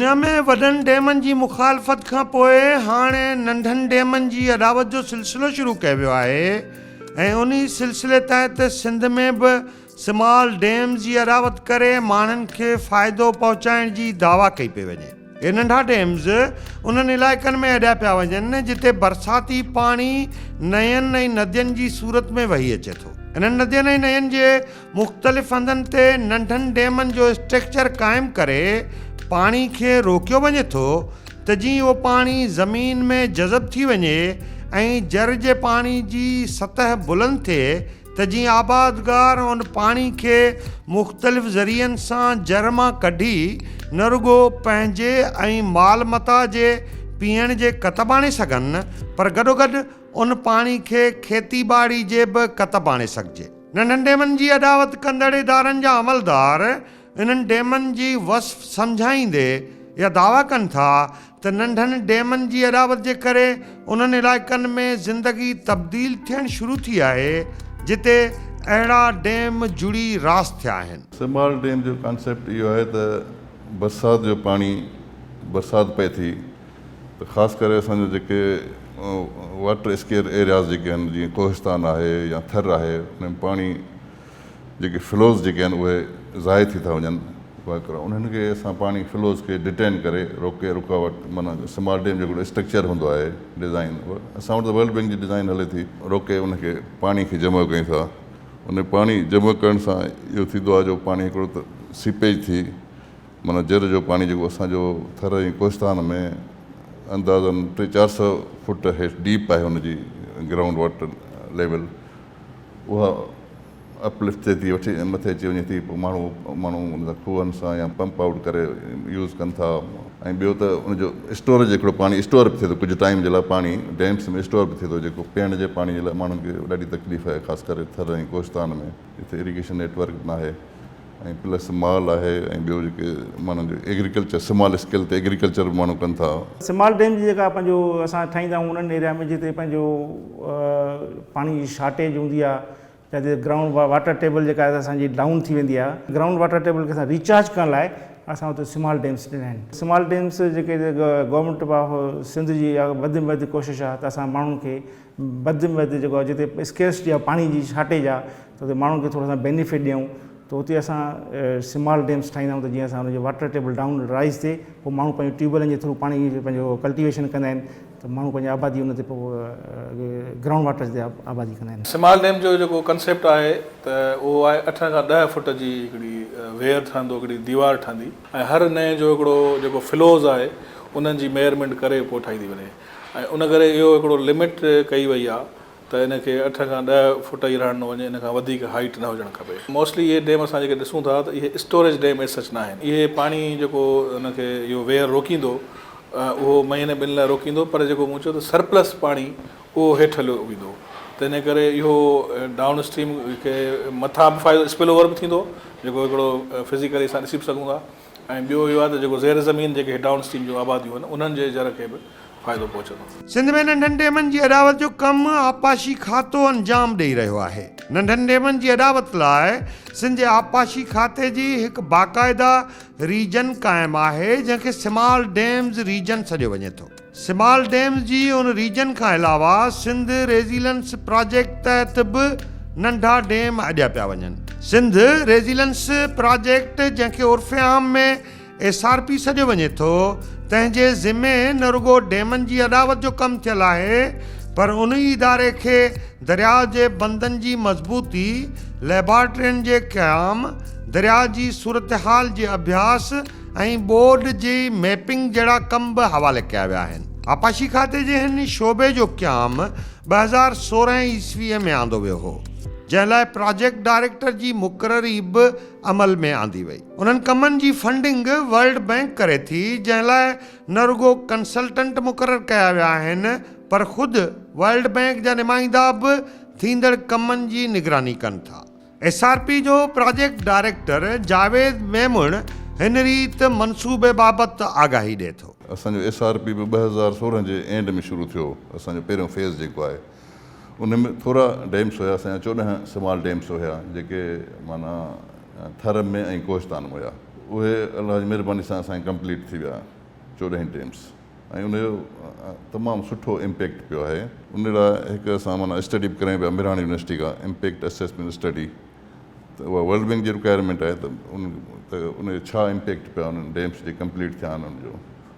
دنيا ۾ وڏن ڊيمن جي مخالفت کان پوء هاڻي ننڍن ڊيمن جي اڏاوت جو سلسلو شروع ڪيو ويو آهي ۽ انهي سلسلي تحت سنڌ ۾ به سمال ڊيمز جي اڏاوت ڪري ماڻهن کي فائدو پهچائڻ جي دعويٰ ڪئي پئي وڃي. اهي ننڍا ڊيمز انهن علائقن ۾ اڏيا پيا وڃن جتي برساتي پاڻي نئين ۽ ندين جي صورت ۾ وهي اچي ٿو. انهن ندين ۽ نئين جي مختلف هنڌن تي ننڍن ڊيمن جو اسٽرڪچر قائم ڪري پاڻي کي روڪيو وڃي ٿو ته جيئن اهو پاڻي زمين ۾ جذب ٿي وڃي ۽ جر جي پاڻي جي سطح بلند ٿئي ته جيئن آبادگار ان پاڻي کي مختلف ذريعن سان جر مان ڪڍي نه رڳو پنهنجي ۽ مال متاع جي پيئڻ جي ڪتب آڻي سگهن پر گڏوگڏ ان پاڻي کي کيتي ٻاڙي جي به ڪتب آڻي سگهجي. ننڍن ڊيمن جي اڏاوت ڪندڙ ادارن جا عملدار انهن ڊيمن جي وصف سمجهائيندي اها دعويٰ ڪن ٿا ته ننڍن ڊيمن جي اڏاوت جي ڪري انهن علائقن ۾ زندگي تبديل ٿيڻ شروع ٿي آهي جتي اهڙا ڊيم جڙي راس ٿيا آهن. سمال ڊيم جو ڪانسيپٽ اهو آهي ته برسات جو پاڻي برسات پئي ٿي ته خاص ڪري اسان جا جيڪي واٽر اسڪيئر ايرياز جيڪي آهن جيئن ڪوهستان آهي يا ٿر آهي ان ۾ پاڻي جيڪي فلوز جيڪي آهن اهي ضايع ٿي ٿا وڃن انهن کي اسان پاڻي فلوز کي ڊٽين ڪري روڪي رڪاوٽ معنيٰ سمال ڊيم جو هڪڙو اسٽرڪچر هوندو آهي ڊزائن اسان وٽ ته ورلڊ بينڪ جي ڊزائن هلي ٿي روڪي ان کي پاڻي کي جمع ڪيون ٿا ان پاڻي جمع ڪرڻ سان اهو ٿيندو آهي جو پاڻي هڪڙو ته سيپيج ٿي معنيٰ جر جو پاڻي جيڪو اسان جو ٿر ۽ ڪوهستان ۾ اندازن ٽي 400 فوٽ هيٺ ڊيپ آهي ان جي گرائونڊ واٽر ليول اها اپ لفٽ ٿئي ٿي وٺي مٿي اچي وڃي ٿي پوء ماڻهو ماڻهو ان سان کوهن سان يا پمپ آئوٽ ڪري يوز ڪن ٿا ۽ ٻيو ته ان جو اسٽوريج هڪڙو پاڻي اسٽور به ٿئي ٿو ڪجهه ٽائيم جي لاء پاڻي ڊيمس ۾ اسٽور به ٿئي ٿو جيڪو پيئڻ جي پاڻي جي لاء ماڻهن کي ڏاڍي تڪليف آهي خاص ڪري ٿر ۽ ڪوهستان ۾ جتي اريگيشن نيٽ ورڪ به ناهي ۽ پلس مال آهي ۽ ٻيو جيڪي ماڻهن جو ايگريڪلچر سمال اسڪيل تي ايگريڪلچر به ماڻهو ڪن ٿا. سمال ڊيم جي جيڪا پنهنجو اسان ٺاهيندا آهيون انهن ايريا ۾ جتي پنهنجو پاڻي جي شارٽيج هوندي آهي يا جتي گرائونڊ واٽر ٽيبل جيڪا آهي اسان جي ڊائون ٿي ويندي آهي گرائونڊ واٽر ٽيبل کي اسان ريچارج ڪرڻ لاء اسان اتي سمال ڊيمس ڏنا آهن. سمال ڊيمس جيڪي گورنمينٽ آف سنڌ جي وڌ ۾ وڌ ڪوشش آهي ته اسان ماڻهن کي وڌ ۾ وڌ جيڪو آهي جتي اسڪيرسٽي آهي پاڻي جي شارٽيج آهي ته اتي ماڻهن کي ٿورو اسان بينيفٽ ڏيون ته اتي اسان سمال ڊيمس ٺاهيندا آهيون ته جيئن اسان ان جو واٽر ٽيبل ڊائون رائز ٿئي پوء ماڻهو پنهنجو ٽيوب ويلن جي ٿرو پاڻي پنهنجو ڪلٽيويشن ڪندا آهن ته ماڻهو پنهنجي آبادي ان تي پوء گرائونڊ واٽر تي آبادي ڪندا آهن. سمال ڊيم جو جيڪو ڪنسيپٽ آهي ته اهو آهي اٺ کان 10 فوٽ جي هڪڙي ويئر ٺهندو هڪڙي ديوار ٺهندي ۽ هر نئين جو هڪڙو جيڪو فلوز آهي انهن جي ميئرمينٽ ڪري پوء ٺاهيندي وڃي ۽ ان ڪري اهو هڪڙو لمٽ ڪئي وئي آهي ته ان کي اٺ کان 10 فوٽ ئي رهڻ ڏنو وڃي ان کان وڌيڪ هائيٽ نه هجڻ کپي. موسٽلي اهي ڊيم اسان جيڪي ڏسون ٿا ته اهي اسٽوريج ڊيم ايز سچ ناهن اهي پاڻي جيڪو ان کي اهو ويئر روڪيندو اهو مهيني ٻن لاء روڪيندو پر جيڪو مون چيو ته سرپلس پاڻي اهو هيٺ هليو ويندو تنهن ڪري اهو ڊائون اسٽريم کي مٿان به فائدو اسپل اوور به ٿيندو جيڪو هڪڙو فزيڪلي اسان ڏسي به سگهون ٿا ۽ ٻيو اهو آهي ته جيڪو زير زمين جيڪي ڊائون اسٽريم جون آباديون آهن انهن جي جر کي به فائدو پهچندو. سنڌ ۾ ننڍن ڊيمن جي اڏاوت جو ڪم آبپاشي کاتو انجام ڏئي رهيو آهي. ننڍن ڊيمن جي اڏاوت لاء سنڌ جي آبپاشي کاتي جي هڪ باقاعده ريجن قائم آهي جنهن کي سمال ڊيمز ريجن سڏيو وڃي ٿو. سمال ڊيمز جي ان ريجن کان علاوه سنڌ ريزيلنس پراجيڪٽ تحت به ننڍا ڊيم اڏيا پيا وڃن. سنڌ ريزيلنس پراجيڪٽ جنهن کي عرف عام ۾ ايس آر پي سڏيو وڃي ٿو تنهن جي ذمي نه رڳو ڊيمن جي اڏاوت جو ڪم ٿيل آهي پر ان ئي اداري کي درياء جي بندن جي مضبوطي، ليبارٽرين جي قيام، درياء جي صورتحال جي اڀياس ۽ ٻوڏ جي ميپنگ جهڙا ڪم به حوالي ڪيا ويا آهن. آبپاشي کاتي جي هن شعبي جو قيام 2016 عيسويء ۾ آندو ويو هو، جنهن لاء پراجيڪٽ ڊائريڪٽر جي مقرري به عمل ۾ آندي وئي. انهن ڪمن جي فنڊنگ ورلڊ بئنڪ ڪري ٿي، جنهن لاء نه رڳو ڪنسلٽنٽ مقرر ڪيا ويا آهن، پر خود ورلڊ بئنڪ جا نمائندا به ٿيندڙ ڪمن جي نگراني ڪن ٿا. ايس آر پي جو پراجيڪٽ ڊائريڪٽر جاويد ميمڻ هن ريت منصوبي بابت آگاهي ڏئي ٿو. اسان جو ايس آر پي به 2016 جي اينڊ ۾ شروع ٿيو. اسان جو پهريون فيز جيڪو آهي ان ۾ ٿورا ڊيمس هيا، اسان جا 14 سمال ڊيمس هيا جيڪي معنيٰ ٿر ۾ ۽ ڪوهستان ۾ هيا. اهي الله جي مهرباني سان اسان جي ڪمپليٽ ٿي ويا 14 ڊيمس ۽ ان جو تمام سٺو امپيڪٽ پيو آهي. ان لاء هڪ اسان معنيٰ اسٽڊي به ڪرايون پيا مهراڻ يونيورسٽي کان امپيڪٽ اسيسمينٽ اسٽڊي ته اها ورلڊ بينڪ جي رڪوائرمينٽ آهي ته ان ته ان جو ڇا امپيڪٽ پيو آهي انهن ڊيمس جي ڪمپليٽ ٿيا آهن ان جو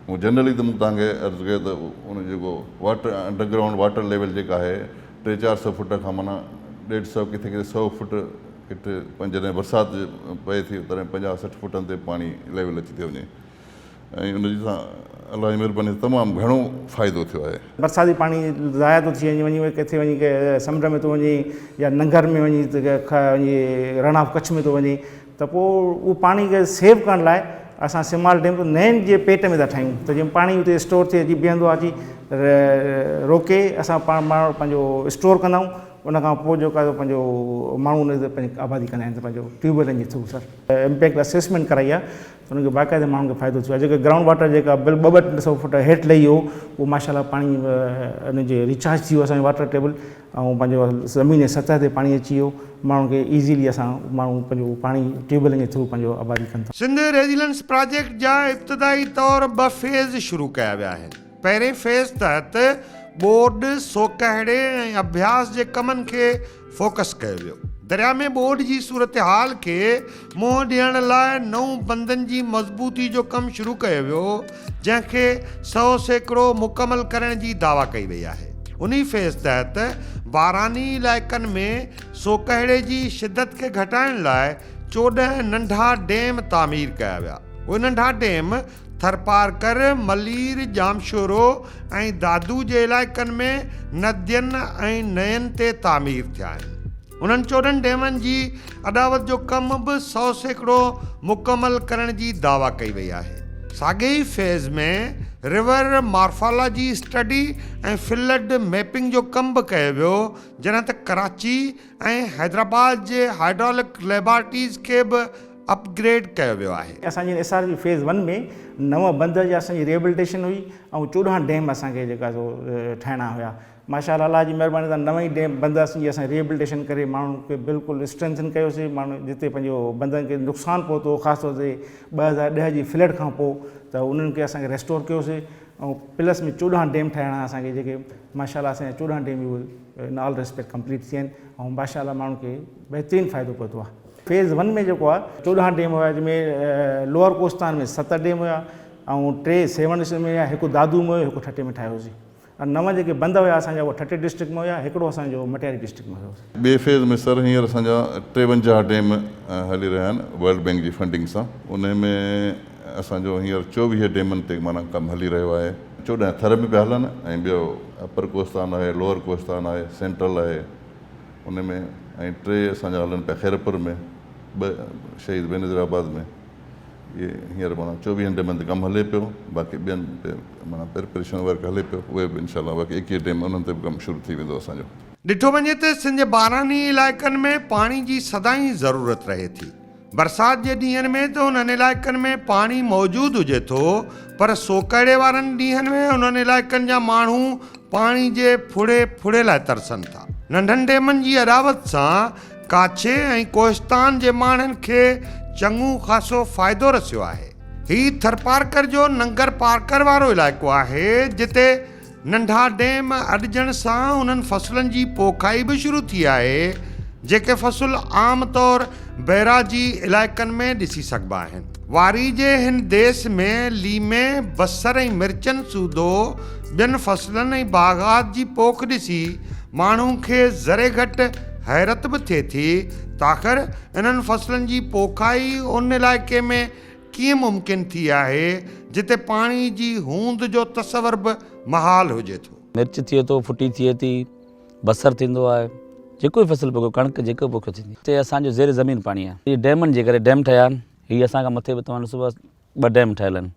مون جنرلي ته مون توهان کي عرض ڪيو ته ان جيڪو water under ground water level جيڪا آهي ٽي چار سو فٽ کان معنيٰ ڏيڍ سو ڪٿي ڪٿي سو فٽ ڪٿي جڏهن برسات پئي ٿي تڏهن 50 60 فٽن تي پاڻي ليول اچي ٿي وڃي ۽ ان جي سان الله جي مهرباني سان تمام گهڻو فائدو ٿيو آهي. برساتي پاڻي ضايع ٿو ٿي وڃي وڃي ڪٿي وڃي سمنڊ ۾ ٿو وڃي يا ننگر ۾ وڃي وڃي رڻ آف ڪڇ ۾ ٿو وڃي ته پوء اهو پاڻي کي سيو ڪرڻ لاء اسان سمال ڊيم نين جي پيٽ ۾ ٿا ٺاهيون ته جيئن پاڻي اتي اسٽور ٿي اچي بيهندو آهي اچي روڪي اسان پاڻ پنهنجو اسٽور ڪندا آهيون ان کان پوء جيڪو آهي پنهنجو ماڻهو ان تي پنهنجي آبادي ڪندا آهن پنهنجو ٽيوب ويلن جي ٿرو سر امپيڪٽ اسيسمينٽ ڪرائي آهي ته ان کي باقاعده ماڻهن کي فائدو ٿيو آهي جيڪي گرائونڊ واٽر جيڪا بل ٻه ٻه سو فٽ هيٺ لهي ويو اهو ماشاء الله پاڻي ان جي ريچارج ٿي ويو اسان جو واٽر ٽيبل ۽ پنهنجو زمين جي سطح تي پاڻي اچي ويو ماڻهن کي ايزيلي اسان ماڻهو پنهنجو پاڻي ٽيوب ويلن جي ٿرو پنهنجو آبادي ڪن ٿا. سنڌ ريزيلنس پراجيڪٽ جا ابتدائي طور ٻه فيز شروع ڪيا ويا آهن. پهرين فيز تحت ٻوڏ، سوڪهڙي ۽ اڀياس جي ڪمن کي فوڪس ڪيو ويو. درياء ۾ ٻوڏ جي صورتحال کي منهن ڏيڻ لاء نون بندن جي مضبوطي جو ڪم شروع ڪيو ويو، جنهن کي 100% مڪمل ڪرڻ جي دعويٰ ڪئي وئي آهي. انهي فيز تحت باراني علائقن ۾ سوڪهڙي جي شدت کي گهٽائڻ لاء 14 ننڍا ڊيم تعمير ڪيا ويا. اهي ننڍا ڊيم ٿرپارڪر، ملير، ڄامشورو ۽ دادو جي علائقن ۾ ندين ۽ نئين تي تعمير ٿيا آهن. انهن 14 ڊيمن جي اڏاوت جو ڪم به 100% مڪمل ڪرڻ جي دعويٰ ڪئي وئي آهي. ساڳئي ئي phase ۾ river morphology study ۽ flood mapping جو ڪم به ڪيو ويو، جڏهن ته ڪراچي ۽ حيدرآباد جي هائيڊرالڪ ليبارٽريز کي به اپ گريڊ ڪيو ويو آهي. اسان جي S R P phase one ۾ نو بند جي اسان جي ريهبلٽيشن هئي ۽ 14 ڊيم اسان کي جيڪا سو ٺاهڻا هيا. ماشاء الله الله جي مهرباني سان نو ئي ڊيم بند اسان جي اسان ريهبلٽيشن ڪري ماڻهن کي بلڪل اسٽرينٿن ڪيوسي ماڻهو جتي پنهنجو بندن کي نقصان پهتو خاص طور تي 2010 جي فلڊ کان پوء ته انهن کي اسان کي ريسٽور ڪيوسي ۽ پلس ۾ 14 ڊيم ٺاهڻا اسان کي جيڪي ماشاء الله اسان جا 14 ڊيم اهي ان آل ريسپيڪٽ ڪمپليٽ ٿيا آهن ۽ ماشاء الله ماڻهن کي بهترين فائدو پهتو آهي. فيز ون ۾ جيڪو آهي 14 ڊيم هيا جنهن ۾ لوئر ڪوستان ۾ ست ڊيم هيا ۽ ٽي سيوهڻ ۾ هيا هڪ دادو ۾ هيو هڪ ٺٽي ۾ ٺاهيوسي. ۽ نو جيڪي بند هيا اسان جا اهي ٺٽي ڊسٽرڪٽ ۾ هيا هڪڙو اسان جو مٽياري ڊسٽرڪٽ ۾ هيو. ٻئي فيز ۾ سر هينئر اسان جا 53 ڊيم هلي رهيا آهن ورلڊ بينڪ جي فنڊنگ سان انهي ۾ اسان جو هينئر 24 ڊيمن تي معنيٰ ڪم هلي رهيو آهي 14 ٿر ۾ پيا هلن ۽ ٻيو اپر ڪوهستان آهي لوئر ڪوهستان آهي سينٽرل آهي انهي ۾ ۽ ٽي اسان جا هلن پيا خيرپور ۾ ٻه شهيد بينظير آباد ۾. اهي هينئر معنيٰ چوويهن ڊيمن تي ڪم هلي پيو باقي ٻين تي معنيٰ پريپريشن ورڪ هلي پيو اهي به انشاء الله باقي 21 ڊيم انهن تي به ڪم شروع ٿي ويندو اسان جو. ڏٺو وڃي ته سنڌ جي باراني علائقن ۾ پاڻي جي سدائين ضرورت رهي ٿي. برسات جي ڏينهن ۾ ته انهن علائقن ۾ پاڻي موجود هجي ٿو پر سوڪهڙي وارن ڏينهن ۾ انهن علائقن جا ماڻهو پاڻي جي ڦڙي ڦڙي لاء ترسن ٿا. ننڍن ڊيمن جي اڏاوت سان ڪاڇي ۽ ڪوهستان جي ماڻهن کي چڱو خاصو فائدو رسيو آهي. هي ٿرپارڪر جو ننگر پارڪر وارو علائقو آهي، جتي ننڍا ڊيم اڏجڻ سان انهن فصلن جي پوکائي به شروع ٿي آهي، جيڪي فصل عام طور بئراجي علائقن ۾ ڏسي سگهبا آهن. واري جي هن ديس ۾ ليمي، بصر ۽ مرچن سوڌو ٻين فصلن ۽ باغات جي پوک ڏسي ماڻهو کي ذري گهٽ حيرت به ٿئي ٿي ته آخر انهن فصلن جي پوکائي ان علائقي ۾ ڪيئن ممڪن ٿي آهي جتي پاڻي جي هوند جو تصور به محال هجي ٿو. مرچ ٿئي ٿو، ڦٽي ٿئي ٿي، بصر ٿيندو آهي، جيڪو به فصل پوکيو، ڪڻڪ جيڪو به پوکيو ٿيندي. هتي اسان جو زير زمين پاڻي آهي. هي ڊيمن جي ڪري ڊيم ٺهيا آهن. هي اسان کان مٿي به توهان ڏسو ٻه ڊيم ٺهيل آهن.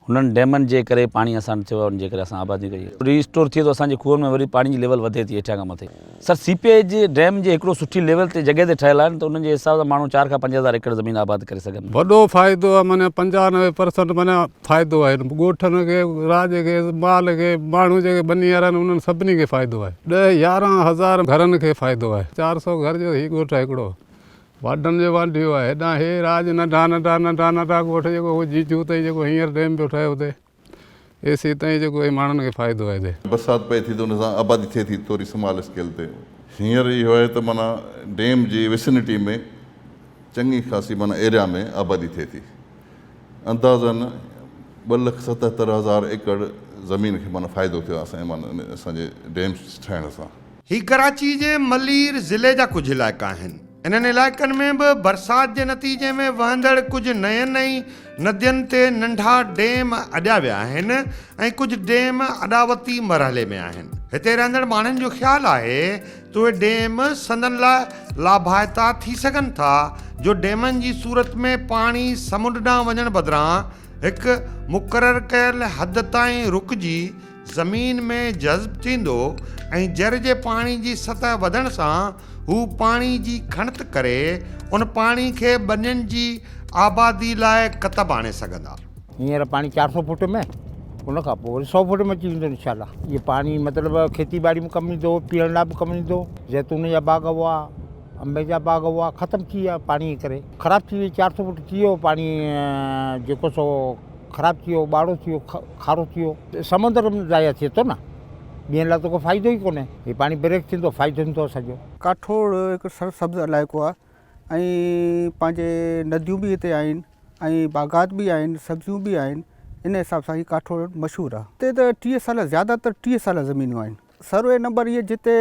هنن ڊيمن جي ڪري پاڻي اسان وٽ ٿيو آهي ان جي ڪري اسان آبادي ڪئي آهي. ري اسٽور ٿئي ٿو اسان جي کوهن ۾ وري پاڻي جي ليول وڌي ٿي هيٺيان کان مٿي. سر سي پي ايڇ جي ڊيم جي هڪڙو سٺي ليول تي جڳهه تي ٺهيل آهن ته انهن جي حساب سان ماڻهو 4 کان 5 هزار ايڪڙ زمين آباد ڪري سگهن. وڏو فائدو آهي معنيٰ 95 پرسنٽ معنيٰ فائدو آهي ڳوٺن کي راڄ کي مال کي ماڻهو جيڪي ٻني وارا آهن انهن سڀني کي فائدو آهي 10 11 هزار گهرن کي فائدو آهي 400 گهر جو هي ڳوٺ آهي هڪڙو. واڍن جو وانڍيو آهي. هيڏانهن هي راڄ ننڍا ننڍا ننڍا ننڍا ڳوٺ جيڪو هو جيجو تائين جيڪو هينئر ڊيم پيو ٺهي اتي ايسي تائين جيڪو هي ماڻهن کي فائدو آهي هتي. برسات پئي ٿي ته ان سان آبادي ٿئي ٿي ٿوري سمال اسڪيل تي. هينئر اهو آهي ته معنيٰ ڊيم جي وسنٽي ۾ چڱي خاصي معنيٰ ايريا ۾ آبادي ٿئي ٿي. اندازن 2,77,000 ايڪڙ زمين کي معنيٰ فائدو ٿيو آهي اسان جي معنيٰ اسان جي ڊيمس ٺهڻ سان. هي ڪراچي جي ملير ضلعي جا ڪجهه علائقا آهن. انهن علائقن ۾ به برسات جي نتيجي ۾ وهندڙ ڪجهه نين ۽ ندين تي ننڍا ڊيم اڏيا ويا آهن ۽ ڪجهه ڊيم اڏاوتي مرحلي ۾ آهن. هتي رهندڙ ماڻهن جو خيال آهي ته اهي ڊيم سندن لاء لاڀائتا ٿي سگهن ٿا جو ڊيمن جي صورت ۾ پاڻي سمنڊ ڏانهن وڃڻ بدران هڪ مقرر ڪيل حد تائين رڪجي زمين ۾ جذب ٿيندو ۽ جر جي پاڻي جي سطح وڌڻ سان هو پاڻي جي کڻت ڪري ان پاڻي کي ٻنين جي آبادي لاء ڪتب آڻي سگهندا. هينئر پاڻي 400 فوٽ ۾ ان کان پوء وري 100 فوٽ ۾ اچي ويندو انشاء الله. اهو پاڻي مطلب کيتي ٻاڙي ۾ ڪم ايندو، پيئڻ لاء به ڪم ايندو. زيتون جا باغ هئا، انبي جا باغ هئا، ختم ٿي ويا پاڻي جي ڪري خراب ٿي وئي. 400 فوٽ ٿي ويو پاڻي جيڪو سو خراب ٿي ويو، ٻاڙو ٿي ويو، کارو ٿي ويو، سمندر ۾ ضايع ٿئي ٿو نه، ٻين لاء ته ڪو فائدو ئي ڪونهي. هي پاڻي بريڪ ٿيندو فائدو ٿيندو اسان جو. ڪاٺوڙ هڪ سرسبز علائقو آهي ۽ پنهنجي نديون به هتي آهن ۽ باغات به آهن سبزيون به آهن ان حساب سان هي ڪاٺوڙ مشهور آهي. هتي ته 30 سال زياده تر 30 سال زمينون آهن. سروي نمبر اهي جتي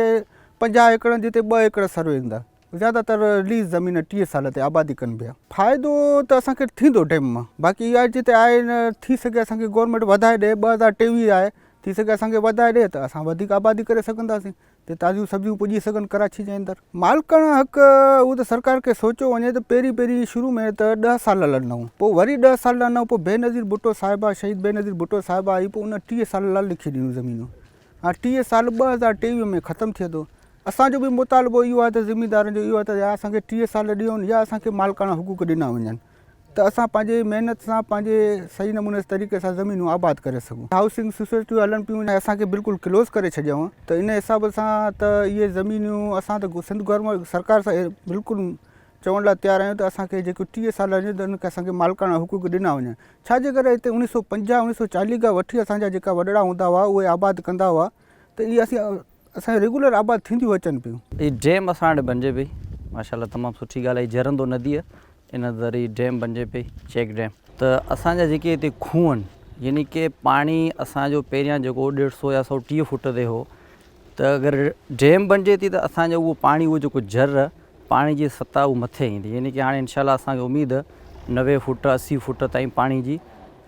50 ايڪڙ جتي 2 ايڪڙ سروي ايندا. زياده تر ليز زمين 30 سال تي آبادي ڪن پيا. فائدو ته اسان کي ٿيندو ڊيم مان باقي اها جتي آهي نه ٿي سگهي اسان کي گورنمينٽ وڌائي ڏي 2023 آهي ٿي سگهي اسان کي وڌائي ڏي ته اسان وڌيڪ آبادي ڪري سگهنداسين ته تازيون سبزيون پڄي سگهن ڪراچي جي اندر. مالڪاڻا حق اهو ته سرڪار کي سوچيو وڃي ته پهرين پهرين شروع ۾ ته 10 سال لاء ڏنائون پوء وري 10 سال ڏنائون پوء بينظير ڀٽو صاحبه شهيد بينظير ڀٽو صاحبه آئي پوء ان 30 سال لاء لکي ڏنيون زمينون هاڻ 30 سال 2023 ۾ ختم ٿئي ٿو اسان جو به مطالبو اهو آهي ته زميندارن جو اهو آهي ته يا اسان کي 30 سال ڏيو يا اسان کي مالڪاڻا حقوق ڏنا وڃن ته اسان پنهنجي محنت سان پنهنجي صحيح نموني طريقي سان زمينون آباد ڪري سگهون. هائوسنگ سوسائٽيون هلن پيون ۽ اسان کي بلڪل ڪلوز ڪري ڇڏيائون ته ان حساب سان ته اهي زمينون اسان ته سنڌ گورنمينٽ سرڪار سان بلڪل چوڻ لاء تيار آهيون ته اسان کي جيڪو 30 سال آهن ته ان کي اسان کي مالڪاڻا حقوق ڏنا وڃن ڇا جي ڪري هتي 1950 1940 کان وٺي اسان جا جيڪا وڏڙا هوندا هئا اهي آباد ڪندا هئا ته اهي اسين اسان جي ريگولر آباد ٿينديون اچن پيون. هي ڊيم اسان وٽ بنجي پئي ماشاءالله تمام سٺي ڳالهه آهي جهرندو نديء ان ذريعي ڊيم بنجي پئي چيڪ ڊيم ته اسان جا جيڪي هتي کوهه آهن يعني ڪي پاڻي اسان جو پهريان جيڪو ڏيڍ سو يا 130 فوٽ تي هو ته اگر ڊيم بنجي ٿي ته اسان جو اهو پاڻي اهو جيڪو جر پاڻي جي سطح اهو مٿي ايندي يعني ڪي هاڻي انشاءالله اسان کي اميد 90 فوٽ 80 فوٽ تائين پاڻي جي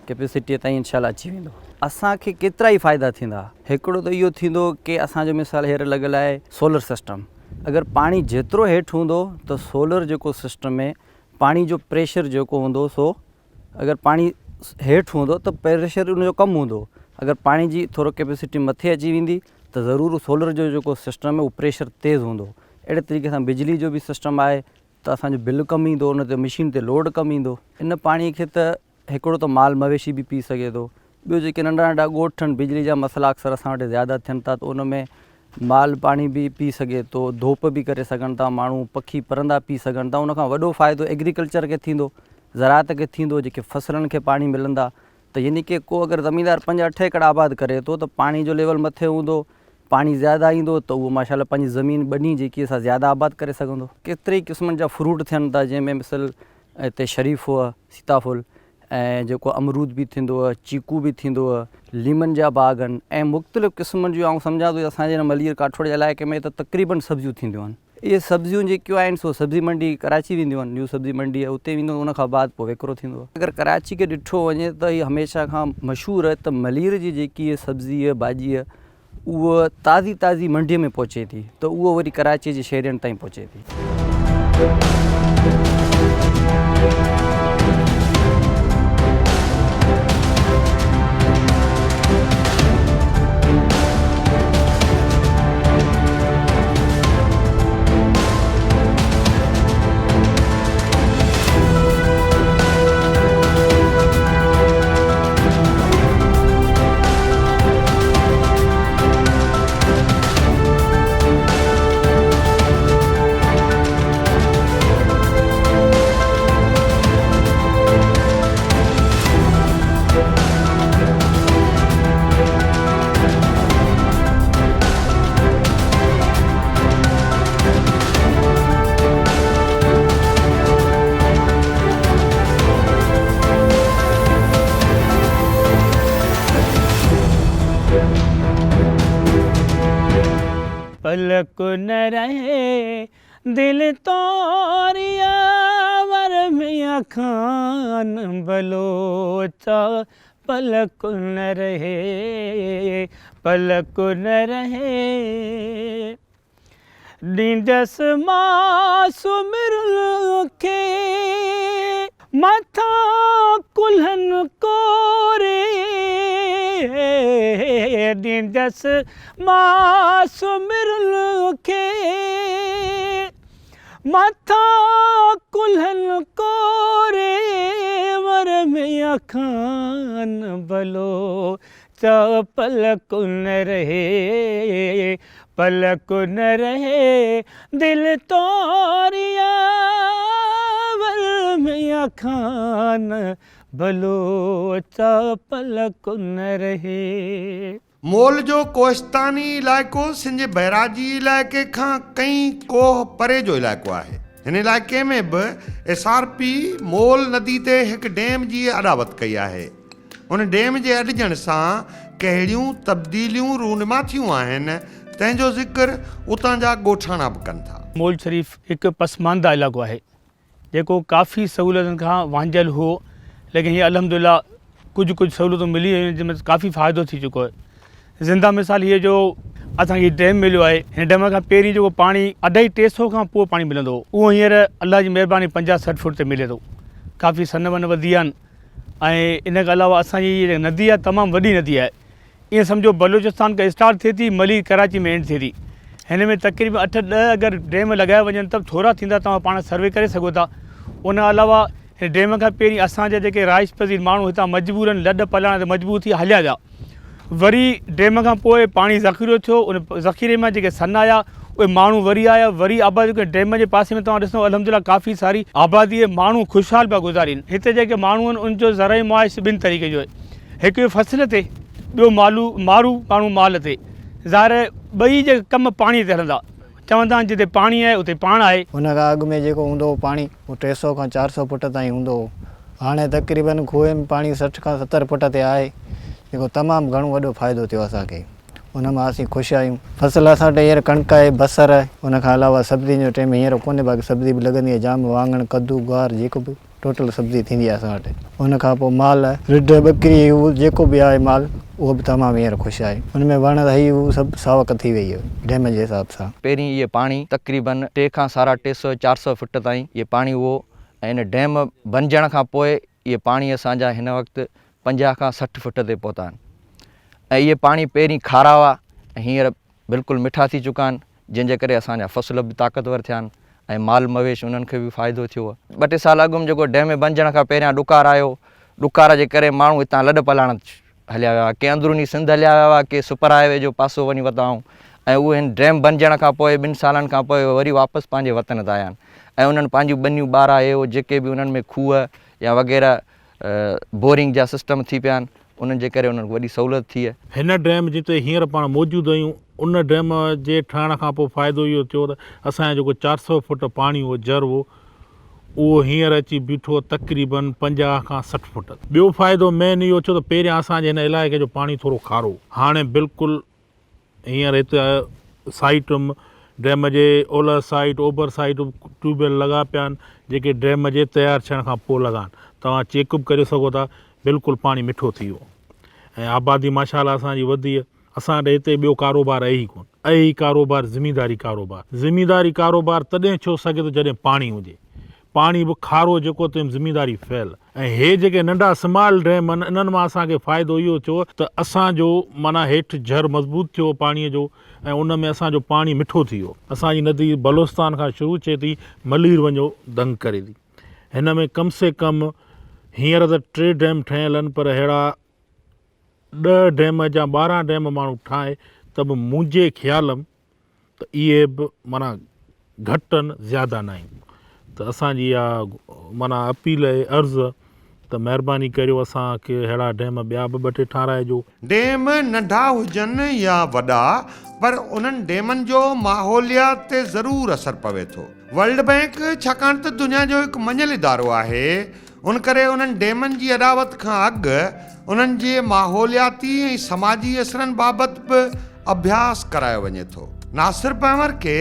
ڪيپيسٽيء تائين انشاء الله اچي ويندو. اسان کي ڪيترا ئي فائدا ٿيندا. هڪڙو ته اهو ٿيندو ڪي اسان جو مثال هير لڳل آهي سولر سسٽم اگر پاڻي جيترو هيٺ هوندو ته سولر جيڪو سسٽم ۾ پاڻي جو پريشر جيڪو هوندو سو اگر پاڻي هيٺ هوندو ته پريشر ان جو ڪم هوندو اگر پاڻي جي ٿورو ڪيپيسٽي مٿي اچي ويندي ته ضرور سولر جو جيڪو سسٽم آهي اهو پريشر تيز هوندو اهڙي طريقي سان بجلي جو به سسٽم آهي ته اسان جو بل ڪم ايندو ان تي مشين تي لوڊ ڪم ايندو ان پاڻي کي ته هڪڙو ته مال مويشي به پي سگهي ٿو، ٻيو جيڪي ننڍا ننڍا ڳوٺ آهن بجلي جا مسئلا اڪثر اسان وٽ زياده ٿين ٿا ته ان ۾ مال پاڻي به پي سگهي ٿو، ڌوپ به ڪري سگهن ٿا ماڻهو، پکي پرندا پي سگهن ٿا، ان کان وڏو فائدو ايگريڪلچر کي ٿيندو، زراعت کي ٿيندو، جيڪي فصلن کي پاڻي ملندا ته يعني ڪي ڪو اگر زميندار پنج اٺ ايڪڙ آباد ڪري ٿو ته پاڻي جو ليول مٿي هوندو، پاڻي زياده ايندو ته اهو ماشاء الله پنهنجي زمين ٻني جيڪي سا زياده آباد ڪري سگهندو. ڪيتري ئي قسمن جا فروٽ ٿين ٿا جنهن ۾ مثل هتي شريفو، سيتاڦل ۽ جيڪو امرود به ٿيندو، چيڪو به ٿيندو، ليمن جا باغ آهن ۽ مختلف قسمن جون آئون سمجهان ٿو اسان جي هن ملير ڪاٺوڙ جي علائقي ۾ ته تقريبن سبزيون ٿينديون آهن. اهي سبزيون جيڪيون آهن سو سبزي منڊي ڪراچي وينديون آهن، نيو سبزي منڊي آهي اتي وينديون آهن ان کان بعد پوء وڪرو ٿيندو آهي. اگر ڪراچي کي ڏٺو وڃي ته هي هميشه کان مشهور آهي ته ملير جي جيڪي سبزي ڀاڄي اهو تازي تازي منڊيء ۾ پهچي ٿي ته اهو وري ڪراچيء جي شهرين تائين پهچي ٿي. پلڪ نه رهي دل توريا ور ميان خان بلوچ پلڪ نه رهي پلڪ نه رهي. ڏيندس مان سومرن کي مٿان ڪلهن ڪوري ڏيندس مان سومرن کي مٿان ڪلهن ڪوري ور ميان خان بلو چئو پلڪ نه رهي، پلڪ نه رهي، دل توريا ور ميان خان بلوچ پلڪ نه رهي. مول جو ڪوهستاني علائقو سنڌ جي بئراجي علائقي کان ڪئين ڪوهه پري جو علائقو آهي. هن علائقي ۾ به ايس آر پي مول ندي تي هڪ ڊيم جي اڏاوت ڪئي آهي. ان ڊيم جي اڏجڻ سان ڪهڙيون تبديليون رونما ٿيون آهن، تنهن جو ذڪر اتان جا ڳوٺاڻا به ڪن ٿا. مول شريف هڪ پسمانده علائقو آهي، جيڪو ڪافي سهولتن کان وانجهيل هو، ليڪن هينئر الحمدلله ڪجهه ڪجهه سهولتون ملي ويون آهن، جنهن ۾ ڪافي فائدو ٿي چڪو آهي. زنده مثال هيء جو اسان کي ڊيم مليو آهي، هن ڊيم کان پهرين جيڪو پاڻي اڍائي ٽي سو کان پوء پاڻي ملندو هو، اهو هينئر الله جي مهرباني 50 60 فوٽ تي ملي ٿو. ڪافي سن ون وڌي ويا آهن. ۽ ان کان علاوه اسان جي هي ندي آهي تمام وڏي ندي آهي ائين سمجهو بلوچستان کان اسٽارٽ ٿئي ٿي ملير ڪراچي ۾ اينڊ ٿئي ٿي هن ۾ تقريبن اٺ ڏهه اگر ڊيم لڳايا وڃن ته به ٿورا ٿيندا توهان پاڻ سروي ڪري سگهو ٿا ان کان علاوه هن ڊيم کان پهرين اسان جا جيڪي رهائش پذير ماڻهو هتان مجبورن لڏ پلاڻ تي مجبور ٿي هليا ويا وري ڊيم کان پوء پاڻي ذخيرو ٿيو ان ذخيري مان جيڪي سن آيا اهي ماڻهو وري آيا وري آبادي ڪئي ڊيم جي پاسي ۾ توهان ڏسندو الحمدلله ڪافي ساري آبادي آهي ماڻهو خوشحال پيا گذارين هتي جيڪي ماڻهو آهن ان جو زرعي معاش ٻن طريقي جو آهي هڪ فصل تي ٻيو مالو مارو ماڻهو مال تي ظاهر آهي ٻئي جي ڪم پاڻي تي هلندا چوندا آهن جتي پاڻي آهي اتي پاڻ آهي. ان کان اڳ ۾ جيڪو هوندو هو پاڻي اهو 300 کان 400 فوٽ تائين هوندو هو. هاڻي تقريبن کوهه ۾ پاڻي 60 کان 70 فوٽ تي آهي جيڪو تمام گهڻو وڏو فائدو ٿيو اسان کي. ان مان اسين خوش آهيون. فصل اسان وٽ هينئر ڪڻڪ آهي، بصر آهي، ان کان علاوه سبزين جو ٽيم هينئر ڪونهي باقي سبزي به لڳندي آهي جام واڱڻ، ڪدو، گوار جيڪو به. ٽوٽل سبزي ٿيندي آهي اسان وٽ. ان کان پوء مال، رڍ، ٻڪري هو جيڪو به آهي مال اهو به تمام هينئر خوش آهي. ان ۾ وڻ هي هو سڀ ساوڪ ٿي وئي آهي ڊيم جي حساب سان. پهرين اهي پاڻي تقريبن ٽي کان سارا ٽي سئو چار سئو فٽ تائين اهي پاڻي هئو ۽ ان ڊيم بنجڻ کان پوء اهي پاڻي اسان جا هن وقت 50 کان 60 فٽ تي پهتا آهن ۽ اهي پاڻي پهرين کارا هئا ۽ هينئر بلڪل مٺا ٿي چڪا آهن. جنهن جي ڪري اسان جا فصل به طاقتور ٿيا آهن ۽ مال مويش انهن کي به فائدو ٿيو. ٻه ٽي سال اڳ م جيڪو ڊيم بنجڻ کان پهريان ڏڪار آيو، ڏڪار جي ڪري ماڻهو هتان لڏ پلاڻ هليا ويا، ڪي اندروني سنڌ هليا ويا هئا، ڪي سپر هاء وي جو پاسو وڃي ورتائون ۽ اهي هن ڊيم بنجڻ کان پوء ٻن سالن کان پوء وري واپس پنهنجي وطن تي آيا آهن ۽ انهن پنهنجون ٻنيون ٻارا هي هو جيڪي به انهن ۾ کوهه يا وغيره بورنگ جا سسٽم ٿي پيا آهن انهن جي ڪري انهن کي وڏي سهولت ٿي آهي. هن ڊيم جتي هينئر پاڻ موجود آهيون ان ڊيم جي ٺهڻ کان پوء فائدو اهو ٿيو ته اسان جو جيڪو 400 فوٽ پاڻي هو جر هو اهو هينئر اچي بيٺو تقريبن 50 کان 60 فوٽ. ٻيو فائدو مين اهو ٿيو ته پهريان اسان جي هن علائقي جو پاڻي ٿورو کارو هو هاڻي بلڪل هينئر هت سائيٽ ڊيم جي اولهه سائيٽ اوڀر سائيٽ ٽيوب ويل لڳا پيا آهن جيڪي ڊيم جي تيار ٿيڻ کان پوء لڳا آهن توهان چيڪ به ڪري سگهو ٿا بلڪل پاڻي مٺو ٿي ويو ۽ آبادي ماشاء الله اسان جي وڌي اسان وٽ هتي ٻيو ڪاروبار اهي ئي ڪون اهي ئي ڪاروبار زمينداري ڪاروبار زمينداري ڪاروبار تڏهن ڇو سگهي ٿو جڏهن پاڻي هجي پاڻي به کارو جيڪو تنهن زمينداري فيل ۽ هي جيڪي ننڍا سمال ڊيم آهن انهن مان اسان کي فائدو اهو ٿيو ته اسان جو معنيٰ هيٺ جھر مضبوط ٿيو پاڻي جو ۽ ان ۾ اسان جو پاڻي مٺو ٿي ويو. اسان جي ندي بلوچستان کان شروع ٿئي ٿي ملير وڃو دنگ ڪري ٿي. هن ۾ ڪم سي ڪم هينئر ته ٽي ڊيم ٺهيل آهن پر ههڙا ڏهه ڊيم جا 12 ڊيم ماڻهو ٺاهي ته به منهنجي خيال م ته اهي به معنيٰ گهٽ آهن زياده ناهن ته اسان جي اها معنيٰ اپيل آهي عرض ته مهرباني ڪريو اسان کي اهڙا ڊيم ٻيا به ٻه ٽي ٺاراهجو. ڊيم ننڍا هجن يا وڏا پر انهن ڊيمن جو ماحوليات تي ضرور اثر پوي ٿو. ورلڊ بئنڪ ڇاڪاڻ ته دنيا جو هڪ مڃيل ادارو آهي ان ڪري انهن ڊيمن جي اڏاوت کان اڳ انهن جي ماحولياتي ۽ سماجي اثرن بابت به اڀياس ڪرايو وڃي ٿو. ناصر پنهور کي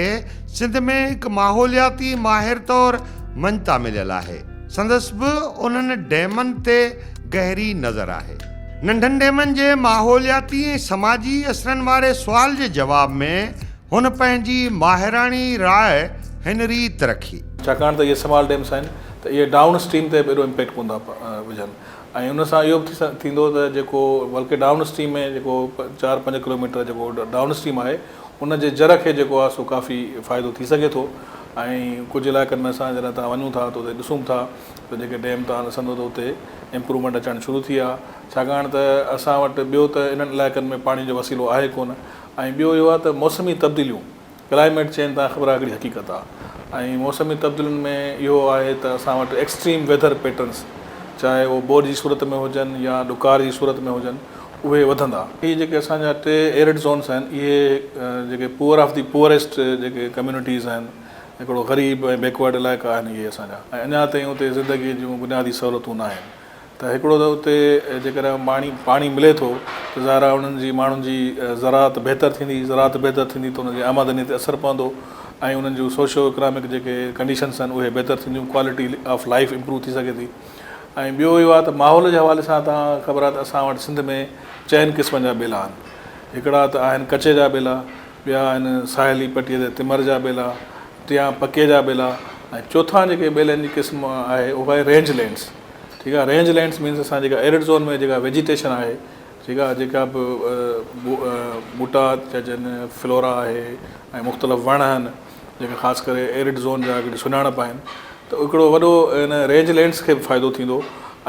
سنڌ ۾ هڪ ماحولياتي ماهر طور مڃتا مليل آهي. سندس به انهن ڊيمن تي گهري نظر آهي. ننڍن ڊيمن جي ماحولياتي ۽ سماجي اثرن واري سوال جي جواب ۾ هن پنهنجي ماهراڻي راء هن ريت رکي. ڇاڪاڻ ته اهي سمال ڊيمس آهن ته اهي ڊائون اسٽريم تي به ايڏو امپيڪٽ ڪونه ٿا وجهن ۽ ان سان اهو به ٿيندو ته جيڪو بلڪه ڊائون اسٽريم ۾ جيڪو چار پنج ڪلوميٽر جيڪو ڊائون اسٽريم آهي ان جي جر کي جيڪو آهي سو ڪافي فائدو ٿي سگهي ٿو ۽ ڪجهه علائقن ۾ اسان جڏهن تان وڃون ٿا ته اتي ڏسون ٿا ته جيڪي ڊيم تان ڏسندو ته اتي امپروومينٽ اچڻ شروع ٿي آهي ڇاڪاڻ ته اسان وٽ ٻيو ته انهن علائقن ۾ پاڻي جو وسيلو آهي ڪونه ۽ ٻيو اهو آهي ته موسمي تبديليون ڪلائميٽ چينج تان خبر آهي هڪڙي حقيقت آهي ۽ موسمي تبديلين ۾ اهو آهي ته اسان وٽ ايڪسٽريم ويڌر پيٽرنس چاهي اهو ٻوڏ جي صورت ۾ هجن يا ڏڪار جي صورت ۾ هجن اهي وڌندا. هي جيڪي اسان جا ٽي ايرڊ زونس آهن اهي جيڪي پوئر آف the poorest جيڪي ڪميونٽيز آهن هڪڙو غريب ۽ بيڪورڊ علائقا آهن اهي اسان جا ۽ اڃا تائين اتي زندگي جون بنيادي سهولتون ناهن. ته هڪڙو ته اتي جيڪڏهن پاڻي پاڻي ملي ٿو ته ظاهر آهي انهن جي ماڻهن جي زراعت بهتر ٿيندي، زراعت بهتر ٿيندي ته انهن جي آمدني تي اثر پوندو ۽ انهن جون سوشو اڪنامڪ جيڪي ڪنڊيشنس آهن اهي بهتر ٿينديون، ڪوالٽي آف لائيف امپروو ٿي سگهي ٿي ۽ ٻيو اهو آهي ته ماحول جي حوالي سان توهان کي خبر آهي ته اسان وٽ سنڌ ۾ چئن قسمن جا ٻيلا آهن، هڪڙا ته آهن ڪچي جا ٻيلا، ٻيا آهن ساحلي پٽي تي تمر جا ٻيلا، ٽيان پڪي جا ٻيلا ۽ چوٿان جيڪي ٻيلن جي قسم آهي اهو آهي رينج لينڊس ٺيڪ آهي رينج لينڊس مينس اسان جيڪا ايرڊ زون ۾ جيڪا ويجيٽيشن آهي ٺيڪ آهي جيڪا به ٻوٽا چئجن فلورا آهي ۽ مختلف وڻ آهن جيڪي خاص ڪري ايرڊ زون جا هڪڙي سڃاڻپ آهن ته هڪڙو وڏو ان رينج لينڊس کي به فائدو ٿيندو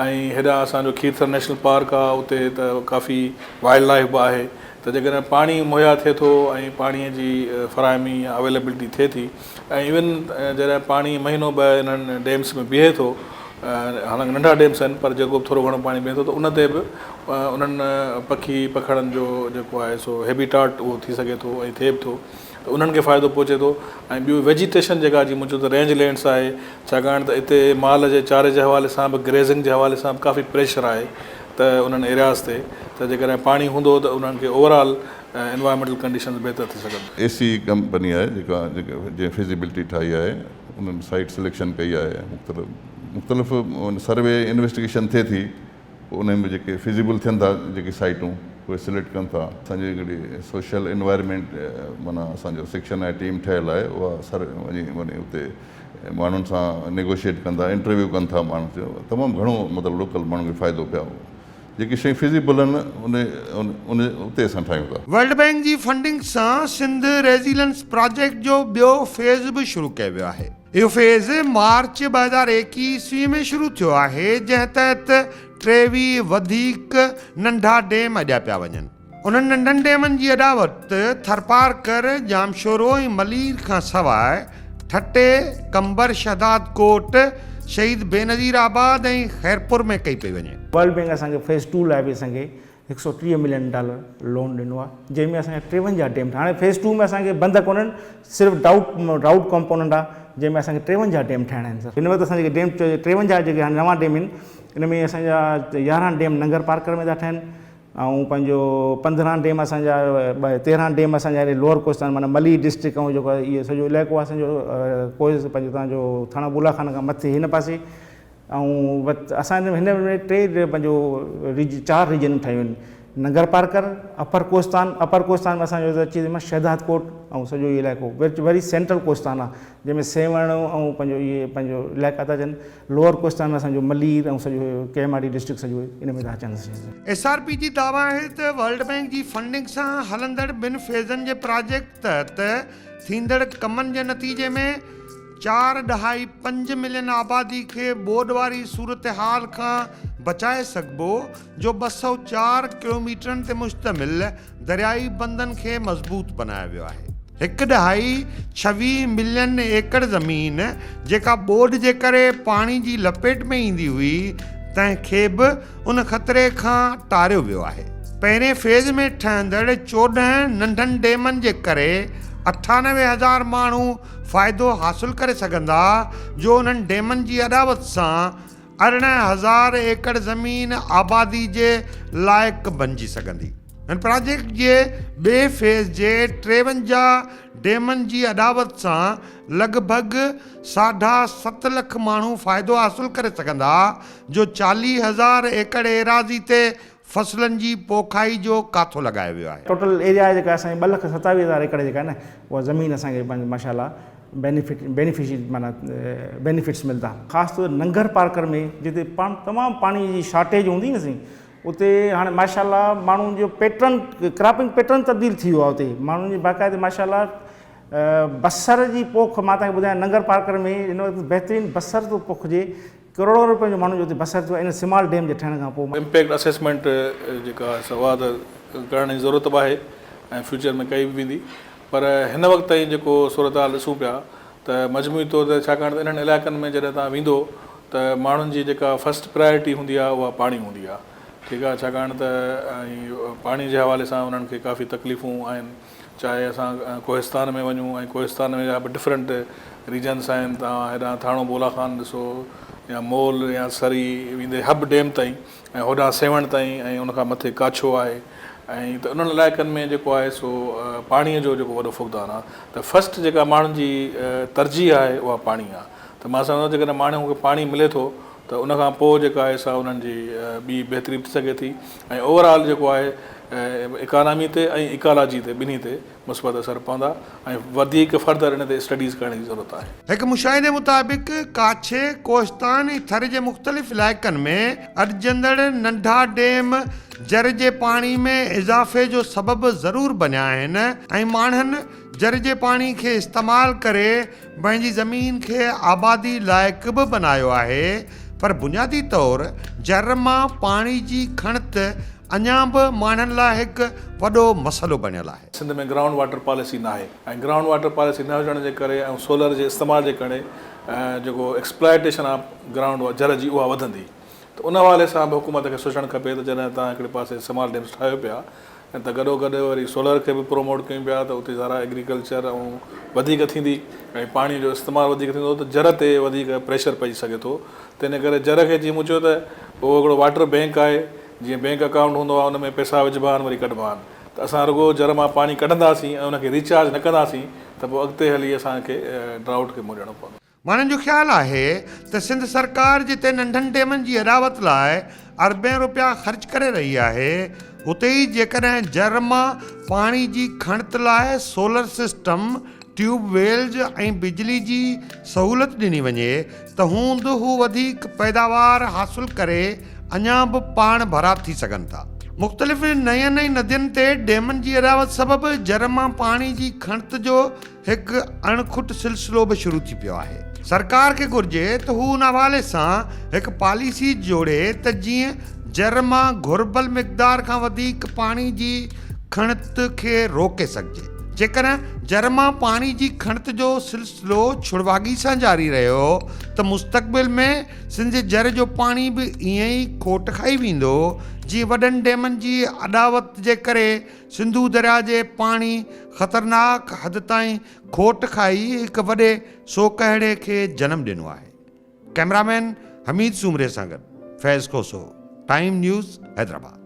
۽ هيڏانهن اسان جو کيرٿر نيشنل پارڪ آهي اتي ته ڪافي وائلڊ لائف به آهي ته جيڪڏهن پاڻي مهيا ٿئي ٿو ۽ پاڻي جي فراهمي يا اويليبلٽي ٿئي ٿي ۽ ايون جڏهن پاڻي مهينو ٻه انهن ڊيمس ۾ بيهي ٿو حالانڪه ننڍا ڊيمس آهن پر جيڪو به ٿورو گهڻو پاڻي بيهي ٿو ته ان تي به انهن پکي پکڙن جو جيڪو آهي سو هيبيٽاٽ اهو ٿي سگهي ٿو ۽ ٿئي به ٿو ته انهن کي فائدو پهچي ٿو ۽ ٻيو ويجيٽيشن جيڪا جيئن مون چيو ته رينج لينڊس آهي ڇاڪاڻ ته اتي مال جي چاري جي حوالي سان به گريزنگ جي حوالي سان به ڪافي پريشر آهي ته انهن ايرياز تي ته جيڪڏهن پاڻي هوندو ته انهن کي اوور آل انوائرمينٽل ڪنڊيشنز بهتر ٿي سگهن. اي سي ڪمپني آهي جيڪا جنهن فيزيبلٽي ٺاهي آهي انهن سائيٽ سليڪشن ڪئي آهي مختلف مختلف سروي انويسٽيگيشن ٿئي ٿي پوء انهن ۾ جيڪي فيزيبل ٿين ٿا جيڪي سائيٽون اهي سليڪٽ ڪن ٿا. اسان جي هڪڙي سوشل انوائرمينٽ معنيٰ اسان جو سيڪشن آهي ٽيم ٺهيل آهي اها سر وڃي وڃي اتي ماڻهن سان نيگوشيئيٽ ڪن ٿا انٽرويو ڪن ٿا ماڻهن سان تمام گهڻو مطلب لوڪل ماڻهن کي فائدو پيا جيڪي شيون فزيبل آهن ان ان اتي اسان ٺاهيون ٿا. ورلڊ بئنڪ جي فنڊنگ سان سنڌ ريزيلنس پراجيڪٽ جو ٻيو فيز به شروع ڪيو ويو آهي. اهو فيز مارچ 2021 عيسوي ۾ شروع ٿيو آهي جنهن تحت 23 وڌيڪ ننڍا ڊيم اڏيا پيا وڃن. انهن ننڍن ڊيمن جي اڏاوت ٿرپارڪر، ڄامشورو ۽ ملير کان سواء ٺٽي، قمبر شهدادڪوٽ، شهيد بينظير آباد ۽ خيرپور ۾ ڪئي پئي وڃي. ورلڊ بئنڪ اسان کي فيز ٽو لاء به اسان کي 130 ملين ڊالر لون ڏنو آهي جنهن ۾ اسان جا 53 ڊيم هاڻي فيز ٽو ۾ اسان کي بند ڪونهن صرف ڊائوٽ ڊرائوٽ ڪمپوننٽ آهي جنهن ۾ اسان کي 53 ڊيم ٺاهڻا آهن سر هن وقت اسان جيڪي ڊيم 53 جيڪي هاڻي نوان ڊيم آهن ان ۾ اسان جا 11 ڊيم ننگر پارڪر ۾ ٿا ٺهن ۽ پنهنجو 15 ڊيم اسان جا 13 ڊيم اسان جا لوئر ڪوستان معنيٰ ملي ڊسٽرڪٽ ۽ جيڪو آهي اهو سڄو علائقو آهي اسان جو ڪوهه پنهنجو تان جو ٿاڻا بولا خان کان مٿي هن پاسي ۽ اسان هن ۾ ٽي پنهنجو ريج چار ريجنون ٺاهيون آهن ننگر پارڪر، اپر ڪوستان، اپر ڪوستان ۾ اسان جو اچي ٿو شهداد ڪوٽ ۽ سڄو اهو علائقو وري سينٽرل ڪوستان آهي جنهن ۾ سيوهڻ ۽ پنهنجو اهي پنهنجو علائقا ٿا اچن لوئر ڪوستان ۾ اسان جو ملير ۽ سڄو ڪيماڙي ڊسٽرڪٽ سڄو ان ۾ ٿا اچن. ايس آر پي جي دعويٰ آهي ته ورلڊ بئنڪ جي فنڊنگ سان هلندڙ ٻن فيزن جي پراجيڪٽ تحت ٿيندڙ ڪمن جي نتيجي ۾ چار ڏهائي پنج ملين آبادي کي ٻوڏ واري صورتحال کان بچائي سگهبو جو 204 ڪلوميٽرن تي مشتمل دريائي بندن کي مضبوط بنايو ويو آهي. هڪ ڏهائي 26 ملين ايڪڙ زمين جيڪا ٻوڏ جي ڪري پاڻي جي لپيٽ ۾ ايندي هئي تنهن کي به ان خطري کان ٽاريو ويو آهي. پهرين فيز ۾ ٺهندڙ 14 ننڍن ڊيمن جي ڪري 98 هزار ماڻهو فائدو حاصل ڪري سگهندا جو انهن ڊيمن جي اڏاوت سان 18 هزار ايڪڙ زمين آبادي جي لائق بنجي سگهندي. هن پراجيڪٽ جي ٻئي فيز جي 53 ڊيمن جي اڏاوت سان لڳ ڀڳ ساڍا ست لک ماڻهو فائدو حاصل ڪري سگهندا، جو 40,000 ايڪڙ ايراضي تي فصلن جي پوکائي جو ڪاٿو لڳايو ويو آهي. ٽوٽل ايريا جيڪا اسان جي 2,27,000 ايڪڙ جيڪا آهي نه اها زمين اسان کي پنهنجي ماشاء الله بينيفٽ بينيفشري معنيٰ بينيفٽس ملدا. خاص طور ننگر پارڪر ۾ جتي پاڻ تمام پاڻي جي شارٽيج هوندي نه سائين اتي هاڻي ماشاء الله ماڻهن جو پيٽرن ڪراپنگ پيٽرن تبديل ٿي ويو آهي اتي ماڻهن جي باقاعدي ماشاء الله بصر جي پوک مان تهان کي ٻڌايان ننگر پارڪر ۾ هن وقت بهترين بصر ٿو پوکجي ڪروڙون روپين جو ماڻهن جو اتي بصر ٿيو آهي ان سمال ڊيم جي ٺهڻ کان پوء. امپيڪٽ اسيسمينٽ جيڪا سا اها ته ڪرڻ جي ضرورت به آهي ۽ فيوچر ۾ ڪئي به ويندي پر هن وقت تائين جيڪو صورتحال ڏسون پيا ته مجموعي طور تي ڇاڪاڻ ته انهن علائقن ۾ جڏهن توهان ويندو ته ماڻهن جي جيڪا فرسٽ پرائرٽي هوندي آهي اها پاڻي هوندي آهي ٺيڪ آهي ڇاڪاڻ ته ۽ پاڻي جي حوالي سان انهن کي ڪافي تڪليفون آهن چاهي اسان ڪوهستان ۾ وڃون ۽ ڪوهستان ۾ جا به ڊفرنٽ ريجنس آهن توهان هيڏانهن ٿاڻو بولا خان ڏسو يا مول يا سري ويندي حب ڊيم تائين ۽ هوڏانهن سيوهڻ تائين ۽ ان کان مٿي ڪاڇو آهي ۽ ته انهن علائقن ۾ جيڪو آهي سو پاڻي جو جيڪو وڏو فقدان آهي ته فرسٽ جيڪا ماڻهن جي ترجيح آهي اها پاڻي آهي ته مان سمجهان ٿو جيڪڏهن ماڻهن کي پاڻي ملي ٿو ته ان کان پوء جيڪا آهي سا انهن جي ٻي بهتري به ٿي سگهي ٿي ۽ اوور آل جيڪو آهي اڪانامي تي ۽ ايڪالاجي تي ٻنهي تي مثبت اثر پوندا ۽ وڌيڪ فردر ان تي اسٽڊيز ڪرڻ جي ضرورت آهي. هڪ مشاهدي مطابق ڪاڇي، ڪوهستان ۽ ٿر جي مختلف علائقن ۾ اڏجندڙ ننڍا ڊيم جر جي پاڻي ۾ اضافي جو سبب ضرور بنيا آهن ۽ ماڻهن جر جي پاڻي کي استعمال ڪري پنهنجي زمين کي آبادي لائق به بنايو آهي پر بنيادي طور جر مان پاڻي جي کڻت اڃا به ماڻهن لاء هڪ وڏو مسئلو بڻيل آهي. سنڌ ۾ گرائونڊ واٽر پاليسي ناهي ۽ گرائونڊ واٽر پاليسي نه هجڻ جي ڪري ۽ سولر جي استعمال جي ڪري جيڪو ايڪسپلائيٽيشن آف گرائونڊ جر جي اها وڌندي ته ان حوالي سان به حڪومت کي سوچڻ کپي ته جڏهن توهان هڪڙي پاسي سمال ڊيمز ٺاهيو پيا ۽ ته گڏو گڏ وري سولر کي به پروموٽ ڪيون پيا ته اتي ذرا ايگريڪلچر ۽ وڌيڪ ٿيندي ۽ پاڻي جو استعمال وڌيڪ ٿيندو ته جر تي وڌيڪ پريشر پئجي سگهي ٿو تنهن ڪري جر کي جيئن مون چيو ته اهو هڪڙو واٽر بينڪ آهي جيئن بينڪ اڪائونٽ هوندو آهي ان ۾ پئسا وجهبا آهن وري ڪڍبا آهن ته اسان رڳو جر مان پاڻي ڪڍنداسين ۽ ان کي ريچارج نه ڪنداسين ته پوء اڳتي هلي اسان کي ڊرائوٽ کي منهن ڏيڻو پوندو. ماڻهن جو خيال آهي ته سنڌ سرڪار جتي ننڍن ڊيمن جي اڏاوت لاء اربين روپيا خرچ ڪري رهي آهي اتي ئي جيڪڏهن جر مان پاڻي جي کڻت لاء سولر سسٽم، ٽيوب ويلز ۽ بجلي جي سهولت ڏني وڃي ته هوند هو وڌيڪ پيداوار حاصل ڪري اڃا به پاڻ ڀرا ٿي سگهن ٿا. مختلف نين ۽ ندين تي ڊيمن جي اڏاوت سبب جر مان پاڻي جي کڻت جو هڪ اڻ کٽ سلسلو به شروع ٿي پيو آهي. سرڪار کي گهرجي ته هو ان حوالي سان هڪ پاليسي جوڙي ته جيئن جر مان گهربل مقدار کان وڌيڪ پاڻي جي کڻت کي روڪي سگهجي. جيڪڏهن جر مان پاڻي جي کڻت جو سلسلو ڇڙواڳي سان جاري رهيو ته مستقبل ۾ سنڌ جي جر جو پاڻي به ائين ئي کوٽ کائي ويندو جيئن وڏن ڊيمن جي اڏاوت جي ڪري سنڌو درياء جي پاڻي خطرناڪ حد تائين کوٽ کائي هڪ وڏي سوڪهڙي کي جنم ڏنو آهي. ڪئميرا مين حميد سومري سان گڏ فيض کوسو، ٽائيم نيوز، حيدرآباد.